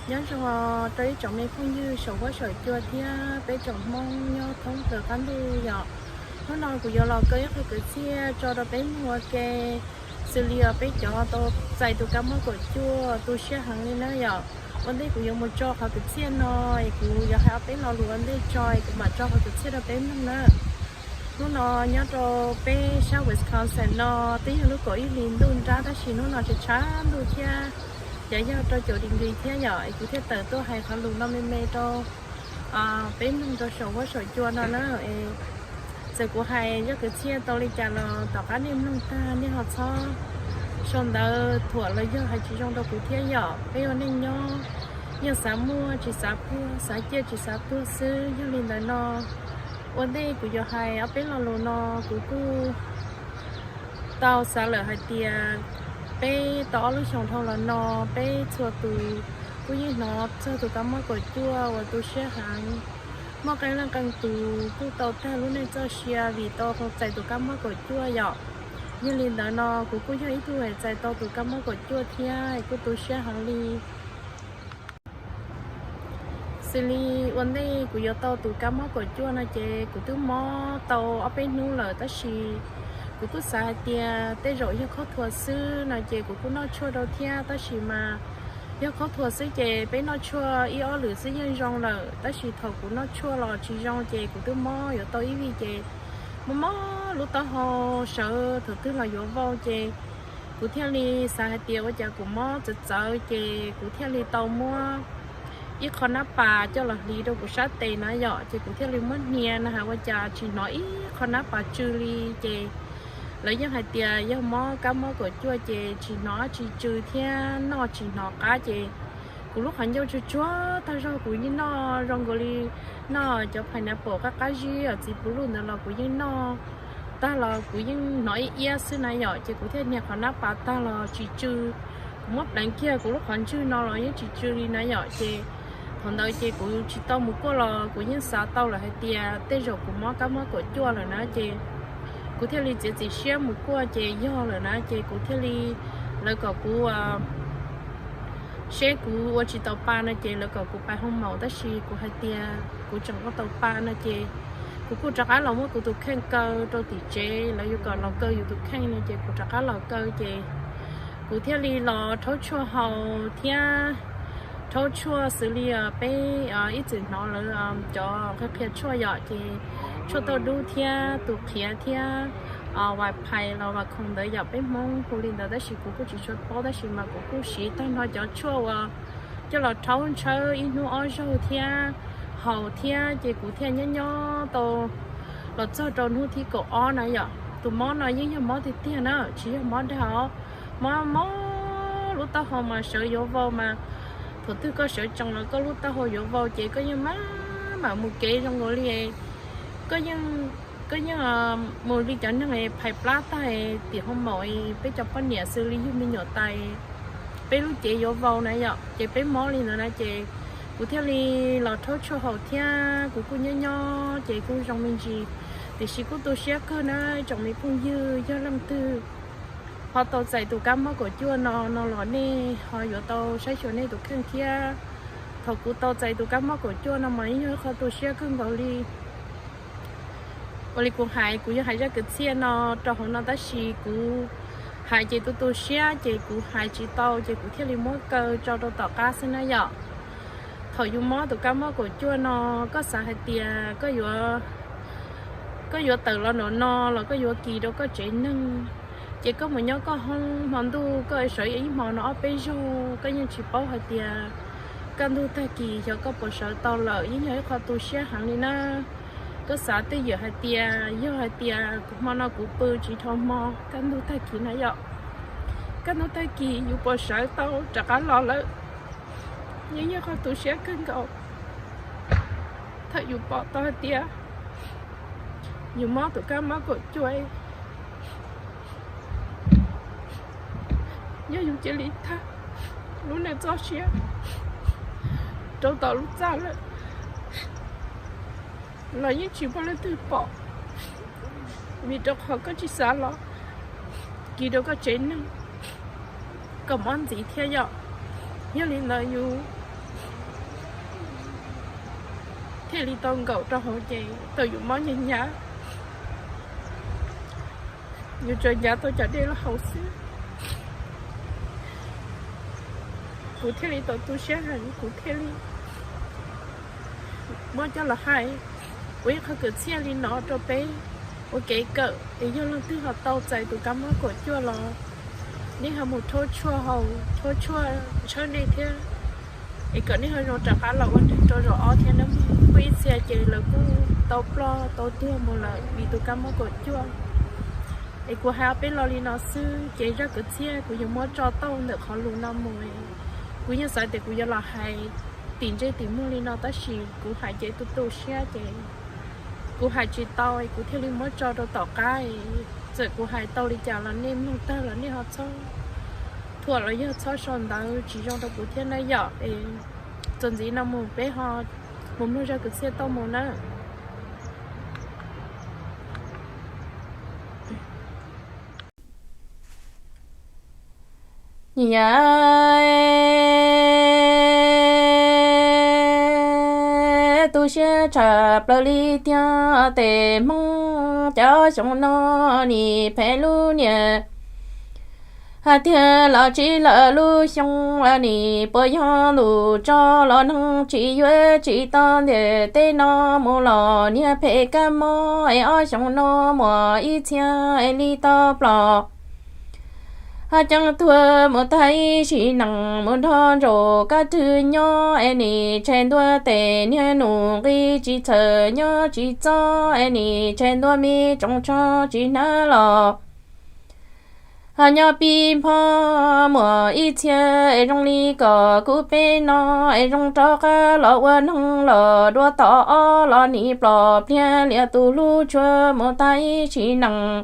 Nyob zoo rau ib tsoom me phooj ywg saum huab saum cua thiab peb tsoom Hmoob nyob thoob plaws qab ntuj yom. Hnub no kuv yuav los kaw ib qho kwv txhiaj tso rau peb mloog ua ke, xws li peb cov tau txais tus kab mob kaum cuaj tu siab heev li na yom. Ua ntej kuv yuav mus tso qhov kwv txhiaj no es kuv yuav hais ob peb lo lus ua ntej tso es kuv mam tso qhov kwv txhiaj rau peb mloog na. Hnub no nyob rau peb sab Wisconsin no twb yog lub kaum ib hlis ntuj nrab tab sis hnub no tshav tshav ntuj thiab, yav yog rau caum degree thiab yom, es kuv thiaj tawm tuaj hais qhov lus no me me rau peb mloog rau saum huab saum cua no na. Txawm kuv hais zaj kwv txhiaj tau li cas los tom qab nej mloog tag nej ho txhob sau ntawv thuam los yog hais tsis zoo rau kuv thiab yom. Peb ua neej nyob yeej xav muaj tsis xav puag, xav ciaj tsis xav tuag xwb. Yog li ntawd no, ua ntej kuv yuav hais ob peb lo lus no, kuv kuj tau xav lawm hais tias peb tau ob lub xyoos dhau los no peb txhua tus kuj yeej hnov txog tus kab mob kaum cuaj uas tu siab heev. Muaj qee leej qee tus kuj tau tag lub neej txoj sia vim tau txais tus kab mob kaum cuaj yom. Yog li ntawd no kuv kuj yog ib tug es txais tau tus kab mob kaum cuaj thiab es kuj tu siab heev li. Xws li ua ntej kuv yuav tau tus kab mob kaum cuaj no ces kuv twb mob tau ob peb hnub lawm tab sis kuv kuj xav hais tias tej zaum yog khaub thuas xwb no ces kuv kuj noj tshuaj rau thiab tab sis mas yog khaub thuas xwb ces peb noj tshuaj ib ob lwm xwb yeej zoo lawm tab sis thaum kuv noj tshuaj los tsis zoo ces kuv twb mob yuav tau ib vij ces mob mob lub taub hau sawv thaum twg los yuav vau ces kuv thiaj li xav hais tias ua cas kuv mob txawv txawv ces kuv thiaj li tau muab ib qho nab pas coj los hliv rau kuv sab tes na yom, ces kuv thiaj li muab hnia na has ua cas tsis hnov ib qho nab pas tsw li ces lawv yeej hais tias yog mob kab mob kaum cuaj ces tsis hnov dab tsi tsw thiab noj tsis hnov qab ces kuv lub qhov ncauj tsuag tsuag tag zog kuv yeej noj zoo nkaus li noj cov pineapple qab qab zib os txiv puv luj ntawd los kuv yeej noj tag los kuv yeej hnov ib iab xwb na yom, ces kuv thiaj hnia qhov nab pas tag los tsis tsw. Kuv muab pleev kiag kuv lub qhov ntswg no los yeej tsis tsw li na yom, ces thaum ntawd ces kuv tsis tau mus kuaj los kuv yeej xav tau lawm hais tias tej zaum kuv mob kab mob kaum cuaj lawm na ces kuv thiaj li txiav txim siab mus kuaj ces yog lawm na ces kuv thiaj li, lawv kom kuv seb kuv ua tsis tau pa no ces lawv kom kuv pais hoo maum tab sis kuv hais tias kuv tseem ua tau pa no ces kuv kuj rov qab los muab kuv tus kheej kaw rau tim tsev, lawv yuav kom los kaw yus tus kheej no ces kuv rov qab los kaw ces kuv thiaj li los rhaub tshuaj haus thiab rhaub tshuaj xws li peb ib txwm hnov lawv cov qhia qhia tshuaj yom ces tshuaj tauj dub thiab tus qhiav thiab vais phais los vais khoom ntawd yom, peb Hmoob hu li ntawd tab sis kuv kuj tsis tshua paub tab sis mas kuv kuj siv tag nrho cov tshuaj uas coj los rhaub ntshawb ib hnub ob zaug thiab haus thiab ces kuv thiaj nyob nyob tau los txog rau hnub thib kaum ob na yom. Tus mob no yeej yog mob tiag tiag na, tsis yog mob dag os. Mob mob lub taub hau mas sawv yuav vau mas thaum twg koj sawv tsees los koj lub taub hau yuav vau ces koj yeej mam mam mus kev zoo nkaus li koj yeej, koj yeej mus li cov neeg phais plab tag tim hoo maum, peb cov poj niam xws li yug me nyuam tas peb lub cev yuav vau na yom, ces peb mob li ntawd na ces kuv thiaj li los rhaub tshuaj haus thiab kuv kuj nyob nyob ces kuj zoo me ntsis, tiam sis kuj tu siab kawg na tsoom me phooj ywg, yog leej twg ho tau txais tus kab mob kaum cuaj no no los nej ho yuav tau saib xyuas nej tus kheej thiab. Thaum kuv tau txais tus kab mob kaum cuaj no mas yeej yog ib qho tu siab kawg nkaus li. Ua li kuv hais kuv yog hais zaj kwv txhiaj no rau hauv no tab sis kuv hais ces tu tu siab ces kuv hais tsis tau ces kuv thiaj li muab kaw tso rau tom qab xwb na yom. Thaum yus mob tus kab mob kaum cuaj no, koj xav hais tias koj yuav, koj yuav tawm los nram no los koj yuav kis rau koj tsev neeg, ces koj mus nyob koj hoob hmo ntuj koj sawv ib hmo no ob peb zaug koj yeej tsis paub hais tias kaj ntug tag kis xyov koj puas sawv tau lawm, yeej yog ib qho tu siab heev li na. Koj xav twj ywm hais tias yog hais tias kuv hmo no kuv pw tsis dhau hmo kaj ntug tag kis na yom, kaj ntug tag kis yus puas sawv tau rov qab los lawm, yeej yog qho tu siab kawg nkaus. Thaum yus pom tau hais tias yus mob tus kab mob kaum cuaj, yog yus cia li tag lub neej txoj sia rau tom lub txaj lawm los yeej tsis muaj leej twg pom, vim rau qhov koj tsis xav los kis rau koj tsev neeg kom mob ntxiv thiab yom. Yog li ntawd yus thiaj li tau nkaum rau hauv ces tau yus mob nyag nyab, yus tsuas ncav tau cov dej los haus xwb. Kuv thiaj li tau tu siab heev, kuv thiaj li muab coj los hais ua ib qho kwv txhiaj li no rau peb ua kev kawm es yog leej twg ho tau txais tus kab mob kaum cuaj los nej ho mus rhaub tshuaj haus, rhaub tshuaj tshawb nej thiab, es kom nej ho zoo rov qab los ua neeg rau zaum ob thiab nawb mog. Muaj ib txhia ces lawv kuj tau ploj tau tuag mus lawm vim tus kab mob kaum cuaj. Es kuv hais ob peb lo li no xwb ces zaj kwv txhiaj kuv yuav muab tso tau ntawm qhov lus no mus. Kuv yeej xav tias kuv yuav los hais tim ntsej tim muag li no tab sis kuv hais ces tu tu siab ces kuv hais tsis tau es kuv thiaj li muab tso rau tom qab. Txawm kuv hais tau li cas los nej mloog tag los nej ho txhob thuam los yog txhob sau ntawv tsis zoo rau kuv thiab na yom. Es txuas ntxiv no mus peb ho mus mloog zaj kwv txhiaj tau mus na. Nyiam tu siab tshaj plaws li tiag tes Hmoob, cov xyoo no nim phem lub niam hais tiag los tsis lawm lub xyoo, nim puas yog ntuj tso los neeg tsis yuav tsis tau ntiaj teb no mus los niag phem kab mob es ob xyoo no muaj ib txhia es li tau plom. Ho ceeb tuag mus tag ib sim neej mus nrog nraug kab rwg nyob es nim tshem ntua tes niag nus nqi tsis txhawj nyob tsis txob es nim tshem ntua me tsoos tsho tsis hnav los ho nyob pib npho muaj ib txhia es zoo li kom kuv peb no es zoo rov qab los ua neeg los dua tom ob los nim plom pliag lias tus hlub tshua mus tag ib sim neej.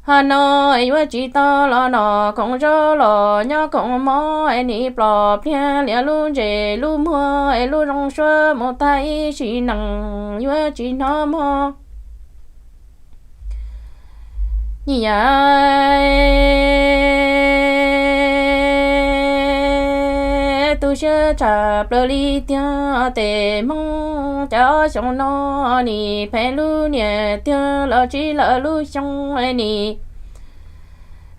Ho no es yuav tsis tau los no koom zaub los nyob koom mov es nim plom pliag lias lub ntsej lub muag es lub zoo suab mus tag ib sim neej yuav tsis hnov mog. Nyiam tu siab tshaj plaws li tiag tes Hmoob, cov xyoo no nim phem lub niam tiag los tsis lawm lub xyoo nim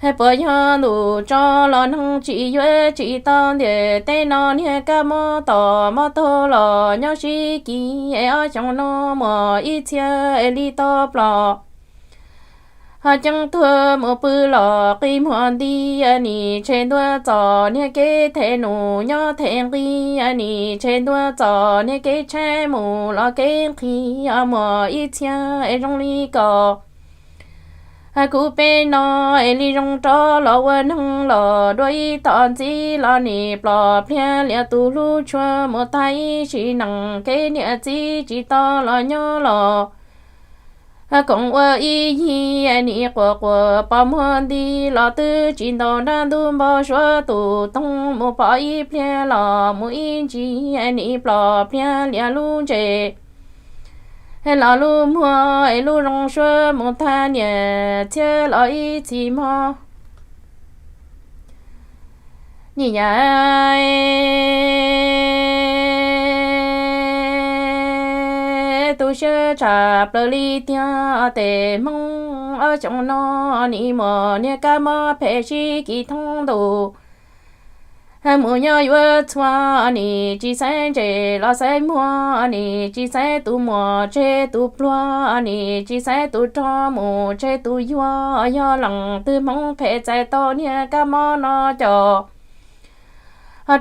hais puas yog ntuj tso los neeg tsis yuav tsis tau ntiaj teb no niag kab mob tom mob taug los nyob sib kis es ob xyoo no muaj ib txhia es li tau plom. Ho ceeb tuag mus pw los qi muag nti, nim tshem ntua txom niag kev them nus nyob them nqi, nim tshem ntua txom niag kev tshaib mus los kev nqhis, muaj ib txhia es zoo li kom kuv peb no es li zoo rov los ua neeg los dua ib tom ntxiv los nim plom pliag lias tus hlub tshua mus tag ib sim neej kev niam txiv tsis tau los nyob los koom ua ib yig, nim quas quas pos muag nti los twb tsis ntaus nrab ntub npau suav tus toog mus pom ib pliag los mus ib ntsis, nim plom pliag lias lub ntsej los lub muag es lub zoo suab mus tag niam txhiab los ib txhis mog. Nyiam tu siab tshaj plaws li tiag tes Hmoob, ob xyoo no nim muaj niag kab mob phem sib kis thoob ntuj. Mus nyob yuav txhua, nim tsis xaiv ntsej los xaiv muag, nim tsis xaiv tus muaj tseg tus pluag, nim tsis xaiv tus rog mus tseg tus yuag, yog leej twg Hmoob phem txais tau niag kab mob no coj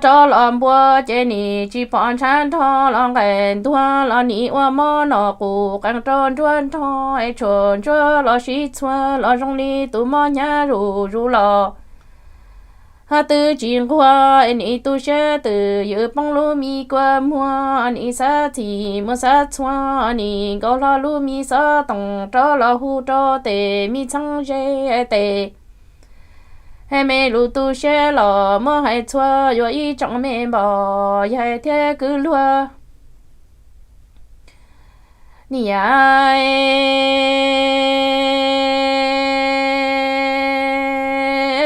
rov los npua ces nim tsis pom ntshav nrog los nqaim ntuag los nim ua mob no qus qees rau nruab nrog es tshuam ntsuab los sib txhua los zoo li tus mob hnyav zuj zus los ho twb tsis nquag es nim tu siab twb ywm poob lub me kua muag, nim xav txhim mus xav txhua, nim nkaus hlo lub me xov tooj rov los hu rau tes me txheeb ze tes. He me lus tu siab los muab hais txhua yuav ib tsoom me npog yaig thiab kwv luag. Nyiam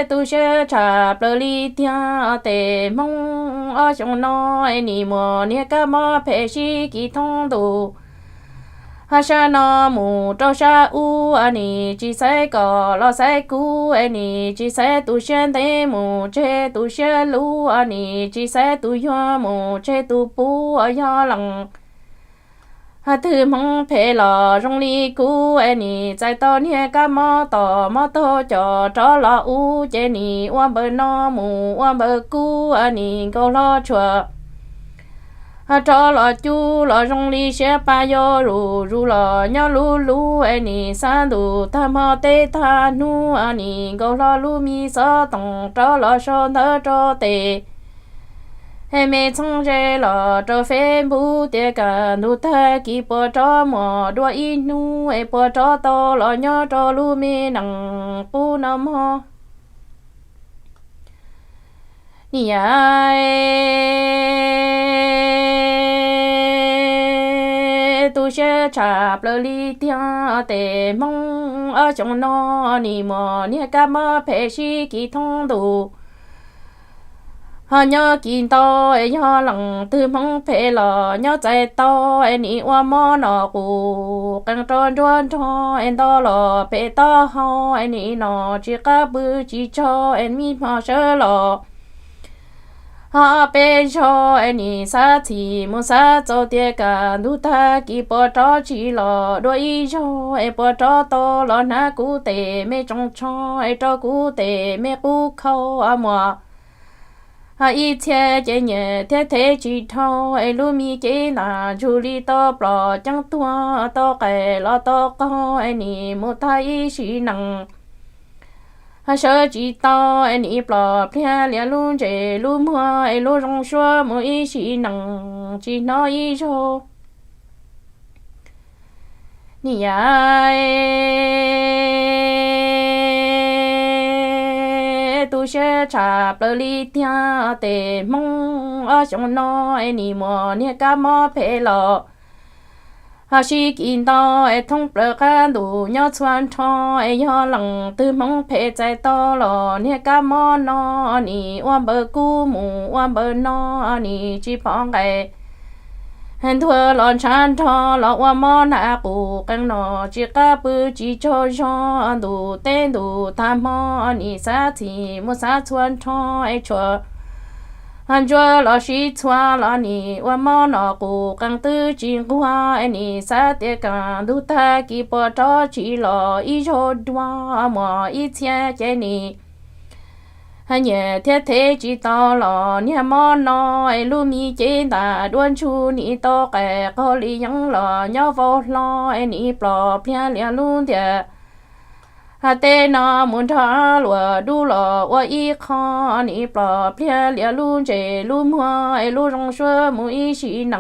Tu siab tshaj plaws li tiag, tes Hmoob ob xyoos no es nim muaj niag kab mob phem sib kis thoob ntuj. Ho sab no mus rau sab ub, nim tsis xaiv koj los xaiv kuv, es nim tsis xaiv tus siab ntev mus tseg tus siab luv, nim tsis xaiv tus yuag mus tseg tus puv, yog leej twg Hmoob phem los zoo li kuv, es nim txais tau niag kab mob tom mob taug cos rov los ub, ces nim ua npaws no mus ua npaws kub, nim nkaus hlo tshuaj rov los cub los zoo li siab pab yuav zus zus los nyob luv luv, es nim xav ntuj tag hmo teb tag hnub, nim nkaus hlo lub me xov tooj rov los sau ntawv rau tes. Es me txheeb ze los rau Facebook tias kaj ntug tag kis puas rov muaj dua ib hnub, es puas rov tau los nyob rau lub me neej qub no mog. Niam, tu siab tshaj plaws li tiag, tes Hmoob ob xyoos no nim muaj niag kab mob phem sib kis thoob ntuj. Ho nyob kis ntau, es yog leej twg Hmoob phem los nyob txais tau, es nim ua mob no qus qees rau nruab nrog, es nto los pem taub hau, es nim no tsis qab pw tsis tsaug, es me hmo sawv los ho peb zaug, es nim xav txhim mus xav txaus tias kaj ntug tag kis puas rov tsis los dua ib zaug, es puas rov tau los hnav kuv tes me tsoos tsho, es rau kuv tes me qub khau muaj ib txhia ces nyiam thiab thev tsis dhau, es lub me cev ntas ntsug li tau plom ceeb tuag tau qais los tau qaug, es nim mus tag ib sim neej sawv tsis tau, es nim plom pliag lias lub ntsej lub muag, es lub zoo suab mus ib sim neej tsis hnov ib zaug. Niam, tu siab tshaj plaws li tiag, tes Hmoob ob xyoos no es nim muaj niag kab mob phem los ho sib kis ntau, es thoob plaws qab ntuj nyob txhua nrho, es yog leej twg Hmoob phem txais tau los niag kab mob no nim ua npaws kub mus ua npaws no, nim tsis pom nqaij ntuag los ntshav nrog los ua mob hnav qus qees no tsis qab pw tsis tsaug zog, ntuj teb ntuj tag hmo nim xav txhim mus xav txhua nrho, es tshuaj ntsuab los sib txhua los nim ua mob no qus qees twb tsis nquag, es nim xav tias kaj ntug tag kis puas rov tsis los ib zaug dua, muaj ib txhia ces nim nyiam thiab thev tsis tau los niag mob no, es lub me cev ntas duab ntsug nim tau qais qaug li yeeb los nyob vau hlo, es nim plom pliag lias lub ntiaj teb no mus nrog luam dub los ua ib qho, nim plom pliag lias lub ntsej lub muag, es lub zoo suab mus ib sim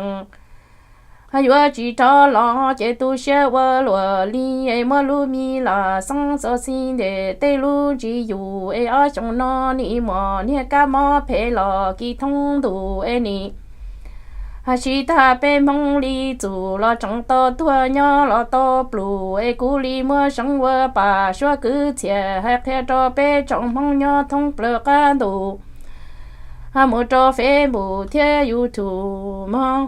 neej yuav tsis rov los, ces tu siab ua luam li, es muab lub me los xeeb txo xi ntes tej lub ntsis yus, es ob xyoos no nim muaj niag kab mob phem los kis thoob ntuj, es nim sib tag peb Hmoob li txus los tseem tau tuag nyob los tau pluj, es kuv li muab seev ua pam suab kwv txhiaj hais qhia rau peb tsoom Hmoob nyob thoob plaws qab ntuj, mus rau Facebook thiab YouTube mog.